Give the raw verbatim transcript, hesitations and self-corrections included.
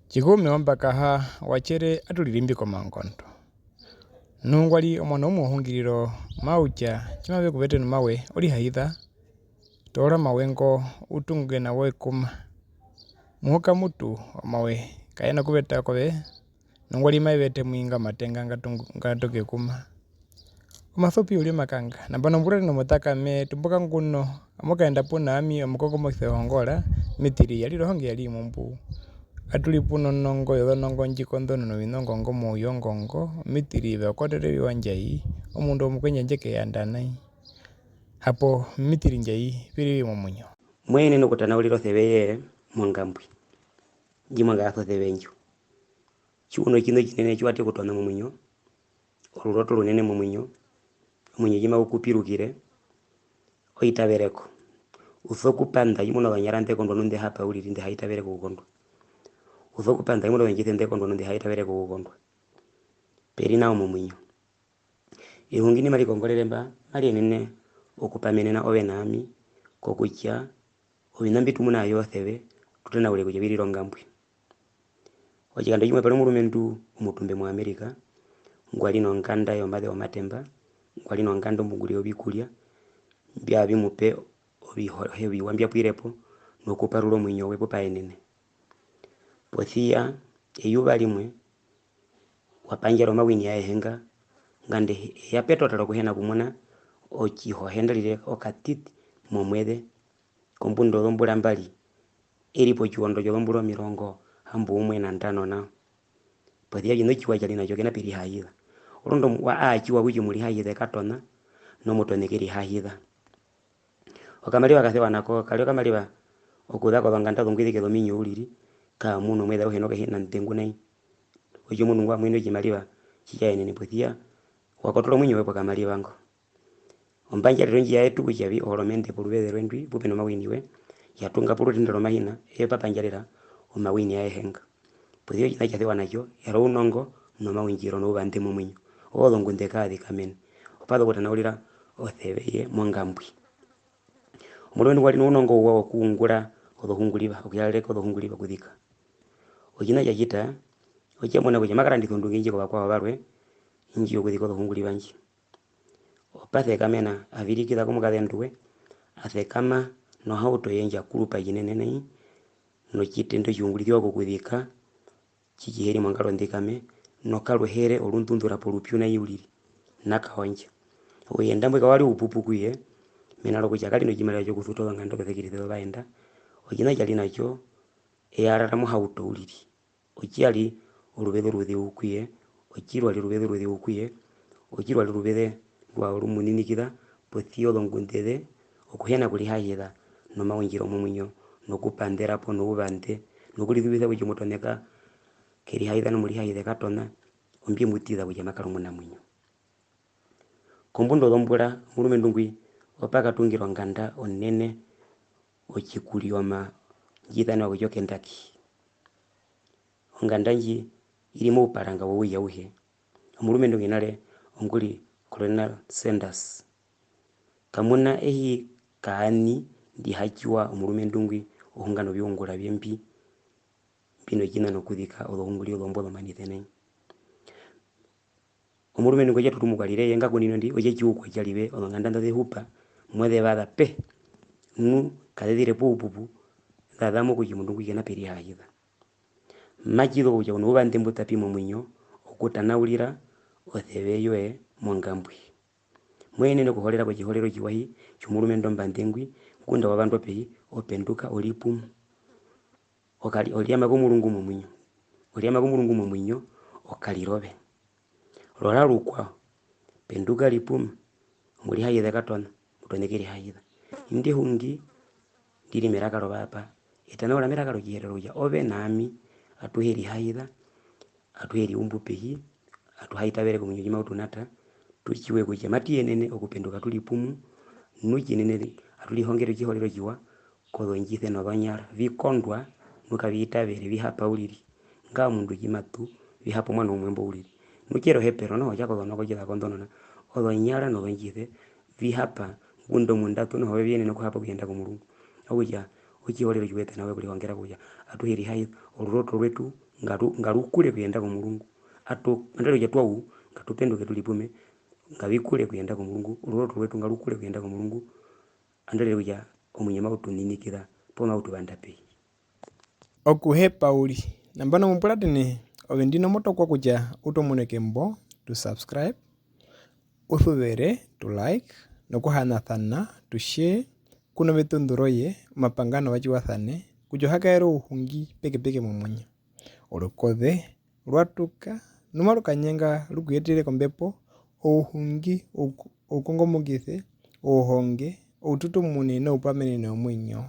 Tjikuume wa Mbakaha wa tjere atu ririmbi komangondo. Nungwari omuano umwe wohungiriro mau tja, tji mave ku vete nomawe, o rihahiza, toora omawe ngo, u tunge na wo ekuma. Muhuka mutu, omawe kaye na kuveta kove, nungwari maye vete mu inga omatenga nga tungu-, nga toke ekuma. Omasopi uriri omakanga. Nambano mburare nomutakame, tumbuka nguno, amu kaenda puna ami omukokomokise wohongora, Mitiri ya rire ohonge ya ri imumbu. Atu ri puna onongo yozonongo ndji konḓonona ovinongo ngo mouye ongongo, Mitiri ve okotere viwa ndjai, omundu omukwenye ndje ke yanda nai. Hapo Mitiri ndjai, vi ri vi momuinyo. Mo yenene okutanaurira oseve ye mongambwi, ndji mwa ngaasa oseve ndjo. Tji u notjiṋa otjinene tji wa te okutona momuinyo, oruroto orunene momuinyo, omuinyo tji mau ku pirukire, o itavere ko. U sokupanda, tjimuna ozonyara nḓe kondwa nu nḓe hapa uriri, nḓe ha itavere ko okukondwa. U sokupanda, tjimuna ozondjise nḓe kondwa nu nḓe ha itavere ko okukondwa. Pe ri nao momuinyo. Ehungi ndi mari kongorere mba, mari yenene okupamenena ove na ami, kokutja oviṋa mbi tu muna ayo oseve, tu tanaure kutja vi rire ongambwi. Otjikando tjimwe pa ri omurumendu omutumbe mo America, ngwa ri nonganda yomaze womatemba, ngwa ri nonganda ombunguriro yovikurya, mbya vi mu pe ovihohe oviwa mbya pwire po, nokuparura omuinyo we pu pa yenene. Posi ya eyuva rimwe, wa pandjara omawini ayehe nga, nganda e ya petota rokuhina okumuna otjihohe nandarire okatiti momueze, kombunda ozombura mbari, e ri potjiwondo tjozombura omirongo hamboumwe na ndano nao. Posi ya otjiṋa otjiwa tja ri na tjo ke na pe rihahiza. Orondu wa a tjiwa kutja omurihahize ka tona, nomutone ke rihahiza. Okamariva ka sewa na ko, ka ri okamariva okuza kozonganda zongwizike zominyo uriri, kaa munu omueze auhe nokuhina nḓengu nai. Otjomundu ngwa mwine otjimariva tji tja yenene posi ya, wa kotora omuinyo we pokamariva ngo. Ombandjarero ndji ya etu kutja vi ohoromende poruveze rwendwi, pu pe nomawini we, ya tunga porutenda romahina, eye pa pandjarera omawini ayehe nga. Posi ya otjiṋa tja sewa na tjo, ya ri ounongo nomaundjiro nouvanḓe momuinyo. Ozongunde kaa zikamene. Opa za okutanaurira oseve ye mongambwi. Omurumendu ngwa ri nounongo ouwa wokuungura ozohunguriva, okuyareka ozohunguriva okuzika. Otjiṋa tja tjita, otja muna kutja ma karandisa ondunge ndji kovakwao varwe, indji yokuzika ozohunguriva ndji. Opa sekamena, a virikiza komukazendu we, a sekama nohauto ye ndja kurupa tjinene nai, notjitenda otjiungurisiwa kokuzika, tji tji he ri mongaro ondikame, nokaruhere orundundura porupyu nai uriri, na kaondja. Ouyenda mbwi kawa ri oupupu ku ye, mena rokutja ka ri notjimariva tjokusuta ozonganda ozosekirise zovaenda, otjiṋa tja ri na tjo, eye a rara mohauto uriri. Otji ya ri oruveze oruzeu ku ye, otji rwa ri oruveze oruzeu ku ye, otji rwa ri oruveze ndwa ri orumuninikiza posi ya ozongunde ze okuhina okurihahiza nomaundjiro momuinyo, nokupanḓera po nouvanḓe, nokurizuvisa kutja omutone ka ke rihahiza nomurihahize ka tona, ombi mu ṱiza kutja ma kare omunamuinyo. Kombunda ozombura, omurumendu ngwi opa katungire onganda onene otjikurioma ndji isanewa kutja oKentucky. Onganda ndji i ri mouparanga wouye auhe. Omurumendu ngwi nare ongu ri Colonel Sanders. Kamu na ehi kaaṋi ndi ha tjiwa omurumendu ngwi ohunga noviungura vye mbi, mbi notjiṋa nokuzika ozohunguriva ozombo zomanise nai. Omurumendu ngo tja tutumukwa rire, eye nga ku ndino ndi, otje tjiukwa tjarive, ozonganda nḓa ze hupa, mo ze vaza pe. Nu kaze zire poupupu, za za mo kutja omundu ngwi ke na pe rihahiza. Matji zu kokutja u nouvanḓe mbu ṱa pi momuinyo okutanaurira oseve yoye mongambwi. Mo yenene okuhorera kotjihorera otjiwa hi tjomurumendu ombanḓe ngwi, ngunda wa vandwa pehi, o penduka, o ri pumu. Okari-, o ryama komurungu momuinyo. O ryama komurungu momuinyo, o karira ove. Rora rukwao, penduka, ri puma, omurihahize ka tona, omutone ke rihahiza. Indi ehungi ndi ri meraka rOvaapa, e tanaura meraka rOtjiherero kutja ove na ami atuhe rihahiza, atuhe riumbu pehi, atu ha itavere komuinyo tji mau tu nata, tu tjiwe kutja matu yenene okupenduka tu ri pumu, nu tjinene atu rihongere otjihorera otjiwa, kozondjise nozonyara, vi kondwa, nu kavi itavere, vi hapa uriri. Nga omundu tji ma tu, vi hapa omuano umwe mbo uriri. Nu tje ri ohepero noho, otja kozonoko tji za konḓonona, ozonyara nozondjise, vi hapa ngunda omundu a tu noho, vi yenena okuhapa okuyenda komurungu. Okutja, otjihorera tji u wete nawa okurihongera kutja, atuhe rihahiza, oruroto rwetu, ngaru-, ngarukure okuyenda komurungu. Atu-, andarire kutja twa u, ngatu penduke tu ripume, ngavi kure okuyenda komurungu, oruroto rwetu ngarukure okuyenda komurungu, andarire kutja omuinyo mau tu ninikizire poo mau tu vanda pehi. Okuhepa uriri. Nambano mupuratene, ove ndino mo tokwa kutja u tu muneke mbo tu subscribe, u suvere tu like, nokuhanasana tu share, ku na veṱunḓu roye, omapanga na va tjiwasane, kutja o ha kaere ouhungi pekepeke momuinyo. Orukoze rwa tuka, nu maru kanyenga ru ku yetere kombepo, ouhungi, ouku-, oukongomokise, ouhonge, oututumune noupamenene womuinyo.